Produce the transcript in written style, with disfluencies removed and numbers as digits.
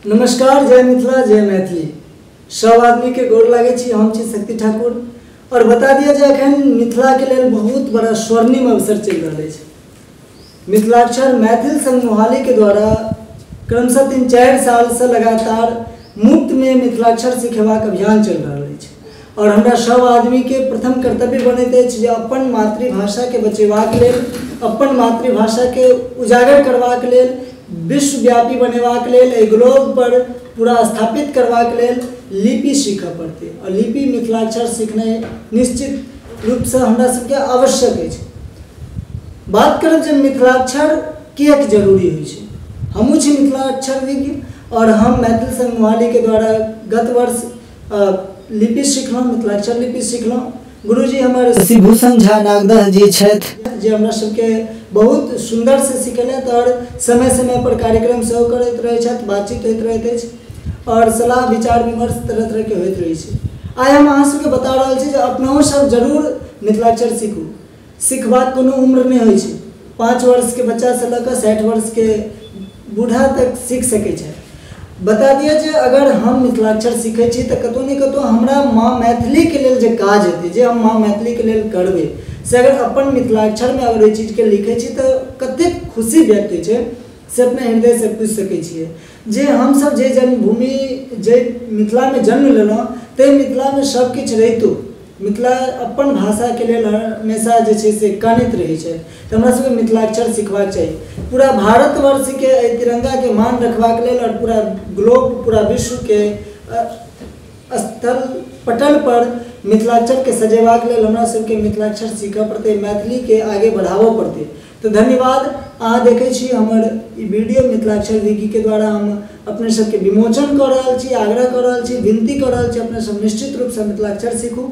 नमस्कार, जय मिथिला, जय मैथिली। सब आदमी के गोर लागै छी। हम छी शक्ति ठाकुर और बता दिया जे अखन मिथिला के लेल बहुत बड़ा स्वर्णिम अवसर चलि रहल अछि। मिथिलाक्षर मैथिल संघ मोहाली के द्वारा क्रमशः 3-4 साल से लगातार मुफ्त में मिथिलाक्षर सिखेबाक अभियान चलि रहल अछि और हमरा सब आदमी के प्रथम कर्तव्य बनैत अछि जे अपन मातृभाषा के बचेबाक लेल, अपन मातृभाषा के उजागर करबाक लेल, विश्वव्यापी बनेबाक लेल, एहि ग्लोब पर पूरा स्थापित करबाक लेल लिपि सीखऽ पड़तै और लिपि मिथिलाक्षर सीखनाइ निश्चित रूपसँ हमरा सबके आवश्यक अछि। बात करब जे मिथिलाक्षर किएक जरूरी होइ छै। हमहूँ छी मिथिलाक्षर विज्ञ और हम मैथिल संघ मोहाली के द्वारा गत वर्ष लिपि सिखलहुँ, मिथिलाक्षर लिपि सिखलहुँ। गुरुजी हमर शशिभूषण झा नागदह जी छथि जे हमरा सबके बहुत सुन्दर से सिखेलथि और समय समय पर कार्यक्रम सेहो करैत रहै छथि, बातचीत होइत रहैत अछि और सलाह विचार विमर्श तरह तरह के होइत रहै छै। आइ हम अहाँ सबके बता रहल छी जे अपनहु सब जरूर मिथिलाक्षर सीखू। सिखबाक कोनो उम्र नहि होइ छै। 5 वर्ष के बच्चा से लऽ कऽ 60 वर्ष के बूढ़ा तक सीख सकै छै। बता दिअ जे अगर हम मिथिलाक्षर सीखै छी तऽ कतहु ने कतहु हमरा माँ मैथिलीके लेल जे काज हेतै, जे हम माँ मैथिलीके लेल करबै, से अगर अपन मिथिलाक्षरमे अगर ओहि चीजके लिखै छी तऽ कतेक खुशी व्यक्त होइ छै से अपने हृदयसँ पूछि सकै छियै। जे हमसब जे जन्मभूमि, जे मिथिलामे जन्म लेलहुँ, ताहि मिथिलामे सब किछु रहितो मिथिला अपन भाषाके लेल हमेशा जे छै से कानैत रहै छै। तऽ हमरा सबके मिथिलाक्षर सिखबाक चाही। पूरा भारतवर्षके एहि तिरंगाके मान रखबाक लेल और पूरा ग्लोब, पूरा विश्वके स्थल पटल पर मिथिलाक्षरके सजेबाक लेल हमरा सबके मिथिलाक्षर सीखऽ पड़तै, मैथिलीके आगे बढ़ाबऽ पड़तै। तऽ धन्यवाद। अहाँ देखै छी हमर ई वीडियो मिथिलाक्षर विज्ञ के द्वारा हम अपने सबके विमोचन कऽ रहल छी, आग्रह कऽ रहल छी, विनती कऽ रहल छी, अपने सब निश्चित रूपसँ मिथिलाक्षर सीखू।